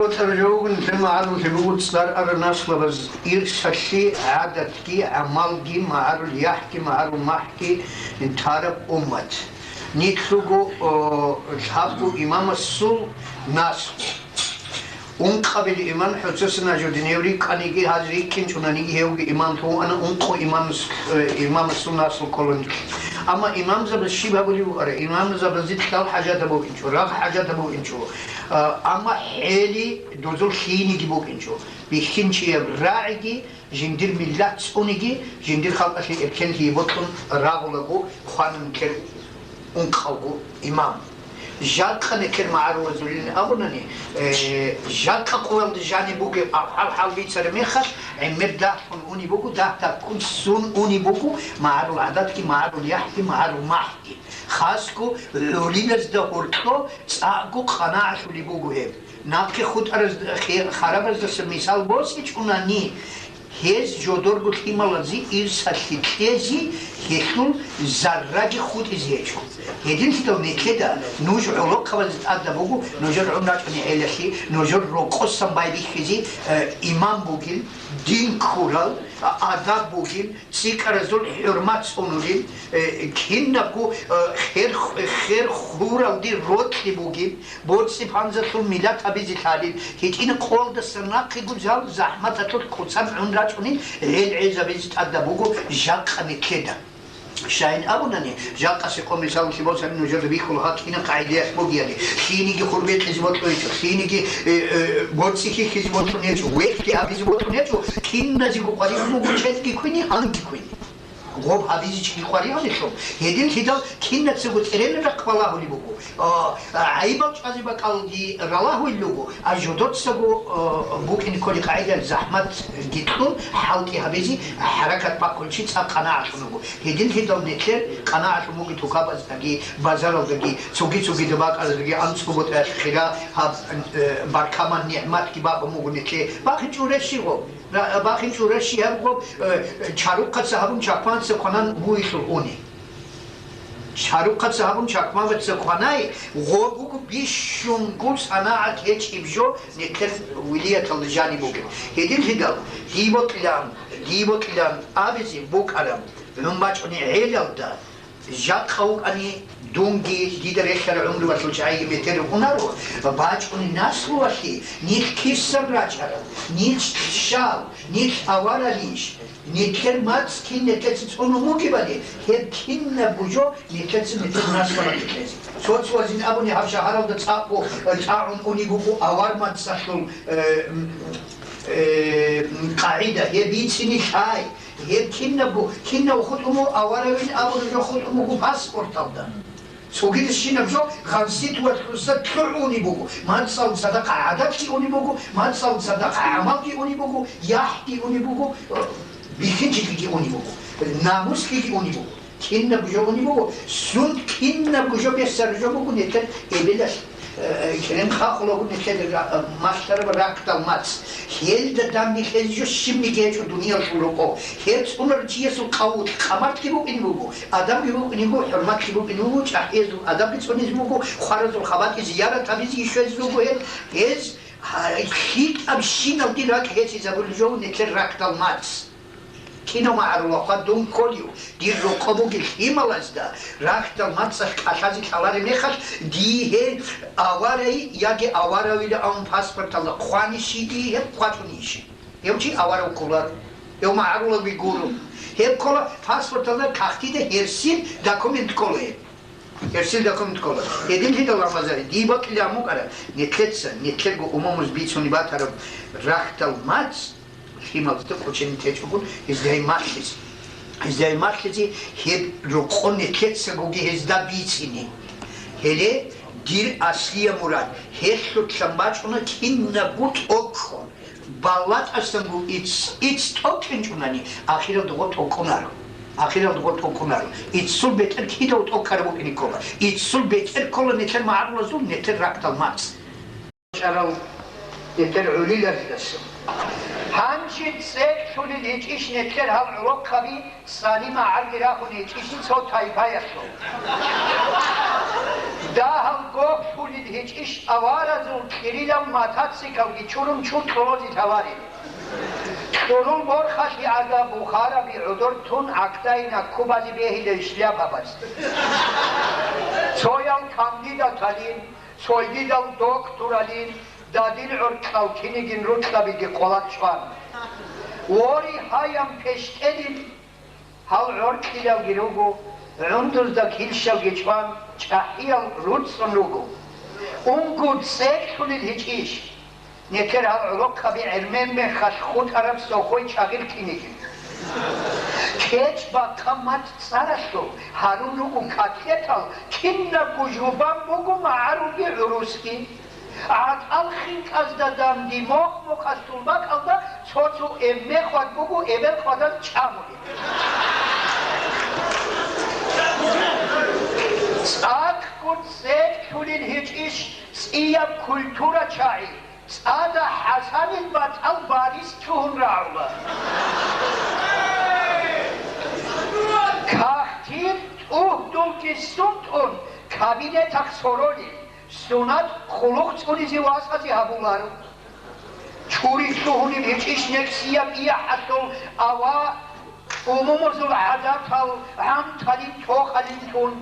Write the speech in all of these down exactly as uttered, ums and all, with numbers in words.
БутӀарулев вугин, лъимагӀаруллъи буго цӀар арал наслабаз ирсалъи, гӀадатги, гӀамалги, магӀарул яхӀги, магӀарул махӀги тараб уммат. Нилъ руго, о, лъабго имамасул наслу. Ункъабил имам ХӀуцесин Нажудинев рикӀкӀаниги, гьаз рикӀкӀинчӀунаниги, гьевги имамлъун вукӀана, ункъо имамас-, э, имамасул наслу кколаниги. Амма имамзабаз щиб гьабулеб букӀара? Имамзабазе лъал хӀажат гьабугӀинчӀо, рагъ хӀажат гьабугӀинчӀо. А, амма хӀели дозул лъиениги букӀинчӀо. Бихьинчияб рагӀиги, жиндир миллат цӀуниги, жиндир халкъалъе эркенлъи бокьун рагъулаго хвана нилъер ункъавго имам. Жакъа нилъер магӀарулазулин абунани, э, жакъа къоялда жаниб бугеб гьал-, гьал бицараб мехалъ, гӀемер дагьлъун унеб буго, дагь-дагьккун ссун унеб буго магӀарул гӀадатги, магӀарул яхӀги, магӀарул махӀги. Хасго гӀолилазда гьоркьо цӀакъго къанагӀалъулеб буго гьеб. Нахъе хутӀараз-, хе-, харабаздаса мисал босичӀунани, гьез жодорго лъималазе ирсалъи кьезе, гьелъул зарраги хутӀизе гьечӀо. Гьединлъидал нилъеда нуж гӀолохъабазе тӀадаб буго, нужер гӀун рачӀунеб гӀелалъе, нужер рокъосан байбихьизе, э, иман бугин, дин ккурал, а-, адаб бугин, цӀикӀкӀаразул хӀурмат цӀунулин, э, кинабго, э, хер, хер хуралде рокьи бугин, боцӀи-панзалъул миллат гьабизе лъалин, гьитӀин къолдаса нахъе гузал захӀматалъулъ куцан гӀун рачӀунин гӀел гӀезабизе тӀадаб буго жакъа нилъеда. Щайин абунани, жакъасеб къо мисалалъе босани нужеда бихьула гьаб кина къагӀидаялъ бугеяни, лъиениги хурбекьизе бокьун гьечӀо, лъиениги, э, э, боцӀи хьихьизе бокьун гьечӀо, вехьги абизе бокьун гьечӀо, киназего къваригӀун буго, чедги квини, анги квини. Гъоб гьабизе чиги къваригӀунелъул, гьединлъидал кинацаго цӀеренаб рахъ балагьулеб буго. А, а, гӀайибал чӀвазе бакӀалги ралагьулел руго, а жодоцаго, а, букӀине кколеб къагӀидаялъ захӀматги кьун, хӀалтӀи гьабизе хӀаракат бахъулев чи цӀакъ къанагӀалъун вуго. Гьединлъидал нилъер къанагӀалъун бугеб тукабаздаги, базаралдаги, цоги-цогидал бакӀалдаги анцӀго ботӀаялъ хира гьаб, э, баркаман нигӀматги бахъун буго нилъее. БахъинчӀо рещи гъоб. Ра-, бахъинчӀо рещи гьаб гъоб, э, чарухъаца гьабун чакмаца кванан бугелъул уни. Чарухъаца гьабун чакмаца кванай, гъоб буго бищунго санагӀат гьечӀеб жо нилъер вилияталда жаниб бугеб. Гьединлъидал, дие бокьилаан, дие бокьилаан абизе букӀараб, гӀун бачӀунеб гӀелалда, жакъа вукӀани дунги дида релълъарал гӀумруялъул чагӀиги бетӀер унаро, бачӀунеб наслуялъе нилъ кисан рачӀарал, нилъ щал, нилъ аваралищ, нилъер мацӀ кин нилъеца цӀунун бугебали, гьеб кинабго жо нилъеца нилъер наслуялъе кьезе. Цо-цоязин абуни гьаб шагьаралда цӀакъго, э, тӀагӀун унеб буго авар мацӀалъул, э, м, э, м, къагӀида, гьеб бицине лъай. Гьеб кинабго, кинав хутӀун буго аваравин абураб жо хутӀун буго паспорталда. Цогидасщинаб жо гъанситӀуялъуса лъугӀун унеб буго, мацӀалда цадахъ гӀадатги унеб буго, мацӀалда цадахъ гӀамалги унеб буго, яхӀги унеб буго, бихьинчилъиги унеб буго, намуслъиги унеб буго. Кинаб жо унеб буго, сунт кинаб жо бесар жо буго нилъер эбелалъ, э, керен хахулаго нилъер ра-, малъараб рахьдал мацӀ. Гьелда данде лъезе жо щибниги гьечӀо дуниялалъул рокъоб. Гьеб цӀунарав чиясул къавулъ къамарлъи букӀине буго, адабги букӀине буго, хӀурматлъи букӀине буго, чӀахӀиязул адабги цӀунизе буго, хваразул хабатӀи зиярат гьабизе ишезе буго гьел. Гьез, гьа, лъикӀабщиналде ракӀ гьечӀизабулеб жо нилъер рахьдал мацӀ. Кинав магӀарулахъа дун кколев, дир рокъоб бугел лъималазда рахьдал мацӀалъ кӀалъазе лъалареб мехалъ, дие гьел аварай яги аваравила абун паспорталда хъванищи, дие гьеб хъвачӀунищи? Гьев чи аварав кколаро, гьев магӀарулавги гуро. Гьеб ккола паспорталда, кагътида гьерсил документ ккола гьеб. Гьерсил документ ккола. Гьединлъидал, Рамазан, дие бокьилаан букӀара, нилъеца, нилъерго умумуз бицунеб батараб рахьдал мацӀ лъималазда кӀочене течӀогун, гьезда гьеб малъизе. Гьезда гьеб малъизе, гьеб рокъоб нилъецагоги гьезда бицине. Гьеле дир аслияб мурад, гьелъулъан бачӀуна кинабго тӀокӀ. Балатасанго ицц, ицц тӀокӀинчӀунани, ахиралда гъо тӀокӀунаро. Ахиралда гъо тӀокӀунаро. Иццул бетӀер кидав тӀокӀараб букӀине ккола. Иццул бетӀер ккола нилъер магӀарулазул, нилъер рахьдал мацӀ. Чарал нилъер гӀолилаздаса. Гьанже цӀехьулел гьечӀищ нилъер гьал гӀолохъаби, Салима гӀарги рахун гьечӀищ цо тайпаялъул. Дагьал гохлъулел гьечӀищ аваразул кьирилан мотоциклги чурун чурт кьолозе таварил. Кьурул борхалъи гӀада бухараби гӀодор тун гӀакдайна ккубазе бегьила шляпабаз. Цоял кандидаталин, цойгидал докторалин, дадил гӀоркьал кинигин рукьабиги къвалакь чӀван. Вори гьаян пещтӀелил Гьал гӀоркьилалги руго, гӀундузда килщалги чӀван, чӀахӀиял руцӀцӀун руго. Унго цӀекӀлъулел гьечӀищ? Нетер гьал гӀолохъаби гӀермен мехалъ хутӀараб сохой чагъир кинигин. КечӀ бахъа мацӀ цӀаралъур гьарун руго котлетал, кинабго жубан буго магӀарулги гӀурусги. ГӀатӀал хинкӀазда данде мохь-мохьалъул бакӀалда цо-цо эмме хвад буго эбел хвадаз чӀамулеб. ЦӀакъго цӀекӀлъулел гьечӀищ цӀияб культура чагӀи, цӀада ХӀасанил батӀал барис лъугьун рагӀула. Кагътир тӀугьдулги сунтӀун кабинетахъ соролел. Сунат хъулухъ цӀунизе васазе гьабуларо. Чури лъугьунеб гьечӀищ некӀсияб ияхӀалъул ава умумузул гӀадатал гӀанталин тохалин тун,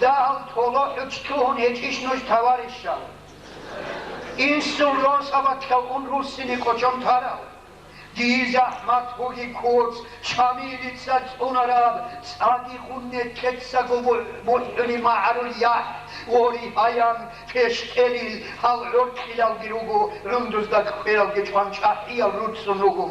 дагьал толо хӀуччугьун гьечӀищ нуж, товарищал? Инсул росабалъа ун руссине кӀочон тарав? Дие захӀмат бугеб куц Шамилица цӀунараб, цӀадигъун нетецаго бу-, бухӀуни магӀарул яхӀ, вори гьаян пещтӀелил гьал гӀоркьилалги руго, гӀундузда кквералги чӀван чӀахӀиял руцӀцӀун руго.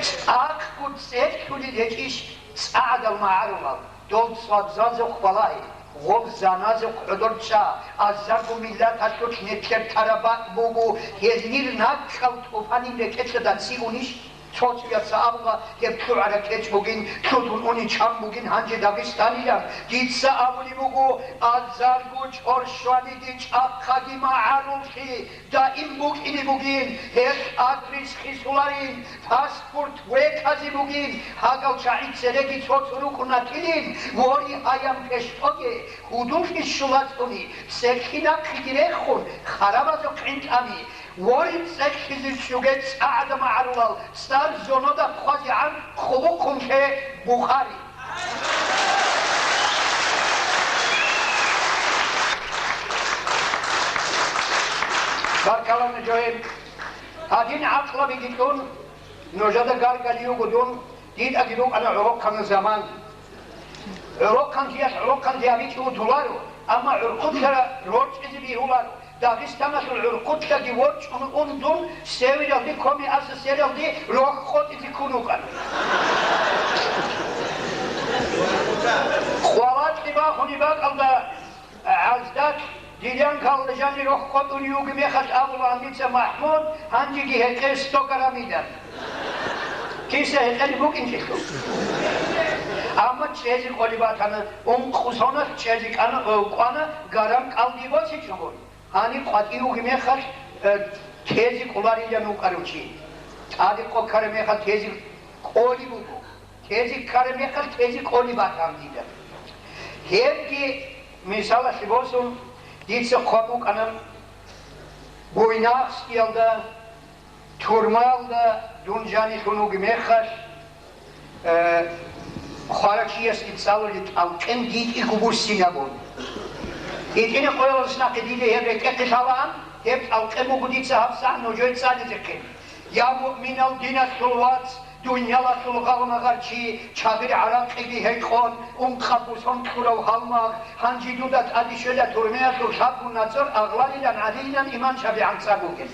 ЦӀакъго цӀерхьулел гьечӀищ цӀадал магӀарулал? Дол цӀвабзазухъ балагье, гъоб заназухъ гӀодор чӀа, азарго миллаталъулъ нетер тараб бакӀ буго, гьелъир наккал тӀупанин рекӀелъа дацигунищ? Цо-цояца абула, гьеб лъугӀараб кечӀ бугин, лъутун уничан бугин гьанже Дагъистанилан. Дица абулеб буго, азарго чӀор щваниги чӀахъаги магӀаруллъи даим букӀине бугин, гьеб адрес хисуларин, паспорт веказе бугин, гьагал чагӀи цереги цо-цо рукӀуна тилин, вори гьаян пещтӀоге, гьудуллъи щулацӀуни, церхъи нахъеги рехун, харабазухъ гӀинтӀами, вори цӀехлъизе чӀуге цӀагӀада магӀарулал цӀар зонода хъвазегӀан хъулухъун лъе Бухари. Баркала, мужагьид. Гьадин гӀакълабиги кьун, нужеда гаргали йуго дун, дидаги рукӀана гӀолохъанаб заман. ГӀолохъанлъиялъ гӀолохъанлъи гьабичӀого толаро, амма гӀурхъулъа рорчӀизе бегьуларо. Дагъистаналъул гӀурхъулъаги ворчӀун ун дун, Севералде, Коми АССРалде рохь къотӀизе ккун вукӀана. Къвалакье бахунеб бакӀалда гӀаздакь, делянкаялда жанир рохь къотӀун йиги мехалъ абулаан дица, МахӀмуд, гьанжеги гьекъе сто граммилан. Киса гьекъелеб букӀинчӀелъул. Амма чӀезе кӀолеб батана, ункъо соналъ чӀезе кӀана, э, кӀвана грамм кӀалдиб босичӀого. Гьаниб къватӀив вугеб мехалъ, э, тезе кӀоларилан вукӀарав чи. ТӀаде къо ккараб мехалъ тезе кӀолеб буго. Тезе ккараб мехалъ тезе кӀолеб батана дида. Гьебги, мисалалъе босун, дица хъван букӀана Буйнакскиялда, тюрьмалда дун жанилъун вугеб мехалъ, Э, хварав чиясги цӀалулел тӀалкъен дитӀиго буссинабун. ГьитӀинаб къоялъ нахъе дида гьеб рекӀехъе лъалаан, гьеб тӀалкъен буго дица гьабсагӀат нужее цӀализехъин. Я муъминал диналъул вац, дуниялалъул гъалмагъар чи, чагъир гӀаракъиги гьекъон, ункъаб бусон кьурав гьалмагъ, гьанже дуда тӀаде щвела турмеялъул лъабгун нацӀор агълалилан гӀадилилан иман шабигӀан цӀар бугел.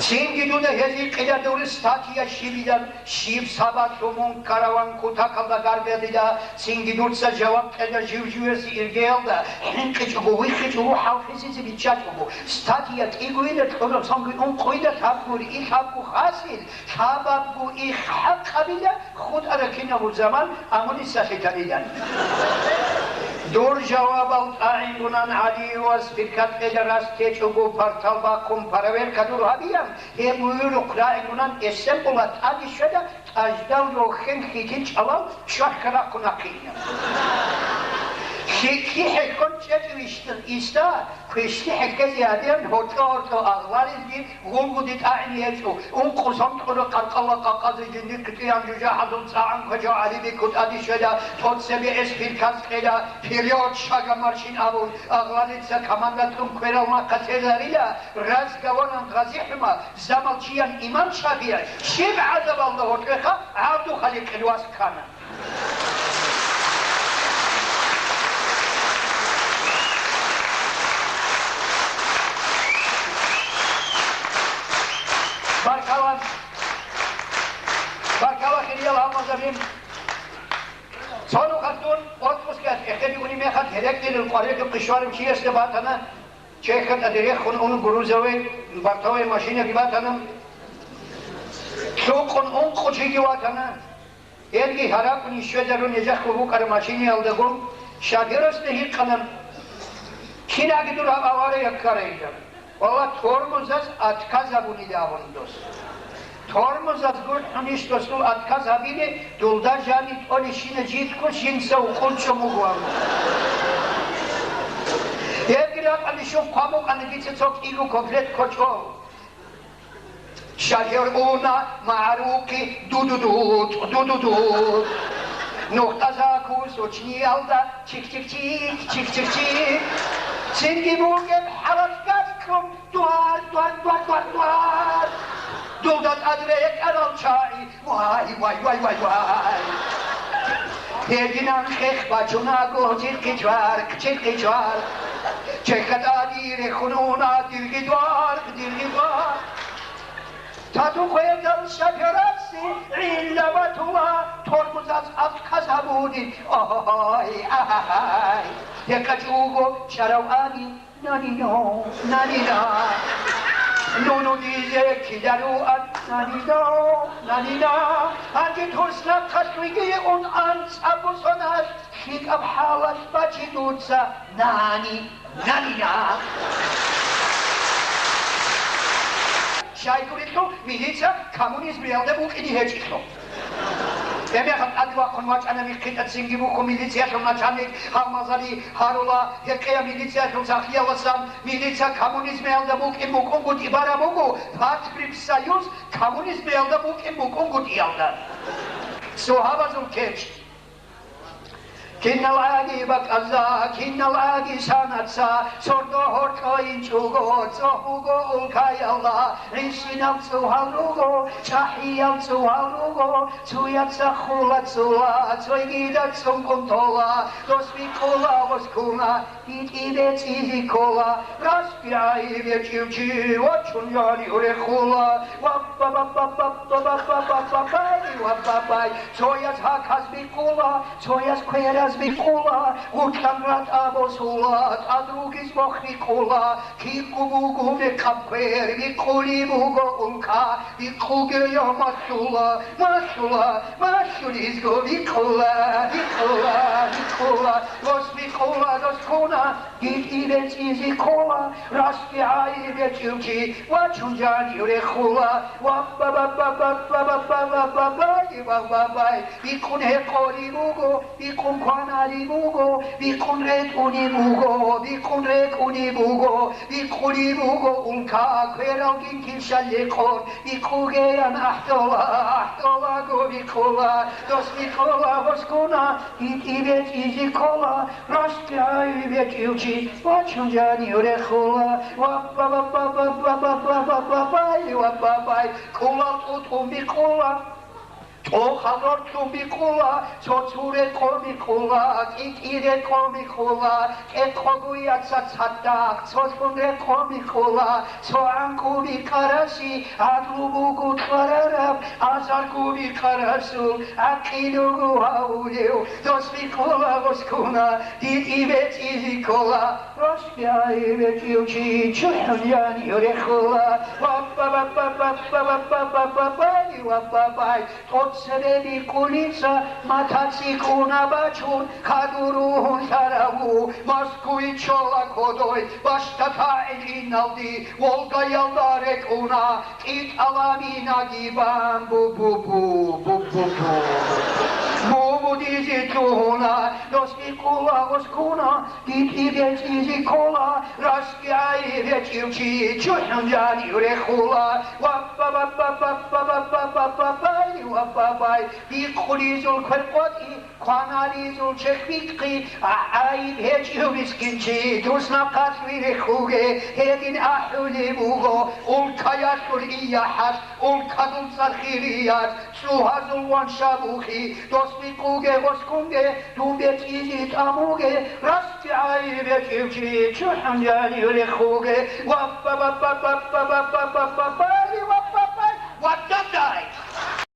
Цинги дуда гьезие кьела дур статья щибилан, щиб сабаблъун мун караван кутакалда гаргадила, цинги дуца жаваб кьела жив-живеси иргеялда, хӀинкъичӀого, виххичӀого, хӀалхьизезе биччачӀого. Статья кӀигойила, кьураб сонги ункъойила, лъабгури и лъабгу хасил, лъабабгу и хӀакъабила, хутӀараб кинабго заман амулиса лъитанилан. Дур жавабал тӀагӀингунан ГӀалиевас пиркатӀела рас течӀого партал бахъун проверка дур гьабиян, гьеб гӀурухъ рагӀингунан эсен була тӀаде щвела тӀаждал рохьен хьитин чӀалал чвахь рахъун ахъинаб. ЛъикӀлъи хӀехьон чӀечӀевищ иста, квешлъи хӀехьезе гьабеян гьоркьо-гьоркьо агълалилги гъулгуди тӀагӀине гьечӀо, ункъо-сондулъ къаркъала къакъазе жиндихъ кьиян жужахӀалъул цӀагӀан квачав ГӀалибеков тӀаде щвела, тӀоцебе эс фирказ кьела, вперёд, шагом маршин абун, агълалица команда кьун кверал нахъа тезарила, разговоран ГъазихӀума, замалчиян имам ШафигӀи, щиб гӀазабалда гьоркьеха ГӀабдухаликъил вас ккана. Баркала, баркала, хириял гьалмагъзабин. Цо нухалъ дун отпуске эхеде унеб мехалъ гьерекьилел къваригӀухъе щварав чиясда батана, чехьа тӀаде рехун ун грузовой, бортовой машинаги батана, лъукъун ункъо чиги ватана. Гьелги гьаракьун щвезарун гьезехъе букӀараб машинаялдагун шофёрасда гьикъана, кинаги дур гьаб авария ккарайилан. Валла, тормозаз отказ гьабунилан абун дос. Тормозаз гурхӀунищ досул отказ гьабине, дулда жани тӀолищина жидго жинца укъулчӀун буго абун. Гьелги ракӀалде щун хъван букӀана дица цо кӀиго куплет кочӀол. Шофёр уна магӀарухъе, ду-ду-ду, ду-ду-ду. Нухда закусочниялда чик-чик-чик, чик-чик-чик. Цинги бугеб хӀалалъ газ кьун, дуар, дуар, дуар, дуар, дуар. Дулда тӀад рекӀарал чагӀи, вай, вай, вай, вай, вай. Гьединан хех бачунаго, чиркъи-чваркъ, чиркъи-чваркъ. Чехьа тӀаде рехун уна, дирги дуаркъ, дирги дуаркъ. Тату хведал шофёрасе гӀилла батула, тормозаз отказ гьабуни. Ой, ахай. ГьекъачӀого чӀарав ани, нанино, нанина. Нуну дизе кидаруан, нанино, нанина. Гьанже туснахъалъ вигиун анцӀаб бусоналъ лъикӀаб хӀалалъ бачи дуца, нани, нанина. Щайгурелъул милиция коммунизмиялда букӀине гьечӀелъул. Гьебмехалъ тӀаде вахъун вачӀана, михъитӀа цинги бухьун милициялъул начальник, гьалмагъзаби гьарула, гьекъея милициялъул сахлъияласан, милиция коммунизмиялда букӀин букӀунгутӀи бараб буго, потребсоюз коммунизмиялда букӀин букӀунгутӀиялда. Сугьабазул кечӀ. КиналгӀаги бакӀазда, киналгӀаги санаца, сордо гьоркьо инчӀого, цӀох буго улкаялда, гӀисинал цӀугьал руго, чӀахӀиял цӀугьал руго, цояца хула цӀула, цойгида цӀункӀун тола, дос бикъула, гъос ккуна, ГьитӀи бецӀизе ккола, рас бигӀайиб гьечӀев чи вачун гьанив рехула, ва ба ба ба ба ба ба ба ба ба ба бай, ва ба бай. Цояз гьаказ бикъула, цояз квераз бикъула, гъуркьан ратӀа босула, тӀад ругез мох бикъула, кигъу буго мекъаб квер, бикъулеб буго улка, бикъуге я малъула, малъула, малъулезго бикъула, бикъула, бикъула, дос бикъула, дос ккуна, ГьитӀи бецӀизе ккола, рас бигӀайиб гьечӀев чи вачун гьанив рехула, ва ба ба ба ба ба ба ба ба ба бай, ва ба бай. Бикъун гьекъолеб буго, бикъун кваналеб буго, бикъун ретӀунеб буго, бикъун рекӀунеб буго, бикъулеб буго улка, квералгин килщал рекъон, бикъугеян ахӀдола, ахӀдолаго бикъула, дос бикъула, гъос ккуна, ГьитӀи бецӀизе ккола, рас бигӀайиб гьечӀев чи вачун гьанив рехула, ва ба ба ба ба ба ба ба ба ба бай, ва ба бай. КӀулал тӀутӀун бикъула, тӀохал рортлъун бикъула, цо-цо рекъон бикъула, кӀи-кӀи рекъон бикъула, кӀекъогояца цадахъ цолъун рекъон бикъула, цо гӀанкӀу бикъараси гӀадлу буго кьарараб, азарго бикъарасул гӀакъил руго гьавулев, дос бикъула, гъос ккуна, ГьитӀи бецӀизе ккола, рас бигӀайиб гьечӀев чи чӀухӀун гьанив рехула, ва ба ба ба ба ба ба ба ба ба бай, ва ба бай. ТӀоцебе бикъулица мотоциклуна бачун, хадур ругьун лъараву, Москвичола кодой, бащдатагӀи иналди, Волгаялда рекӀуна, кӀитӀала минаги бан, бу-бу-бу, бу-бу-бу. Бу-бу Изе лъугьуна, дос бикъула, гъос ккуна, дитӀи бецӀизе ккола, рас гӀайиб гьечӀев чи чухӀун жанив рехула. Ваппа, ваппа, ваппа, ваппа, ваппа, бай, ваппа, бай, бикъулизул квер къотӀи, кванализул чехь бикъи, гӀайиб гьечӀев мискин чи, дус нахъалъ вирехуге, гьедин ахӀулеб буго, улкаялъул ияхӀалъ, улкадул цӀар хириялъ, ЦӀугьазул ваншабухъи, дос бикъуге, гъос ккунге, дун бецӀизе тӀамуге, рас гӀайиб гьечӀев чи чухӀун жанив рехуге. Ваппа, ваппа, ваппа, ваппа, ваппа, бай, ваппа, бай, ватта!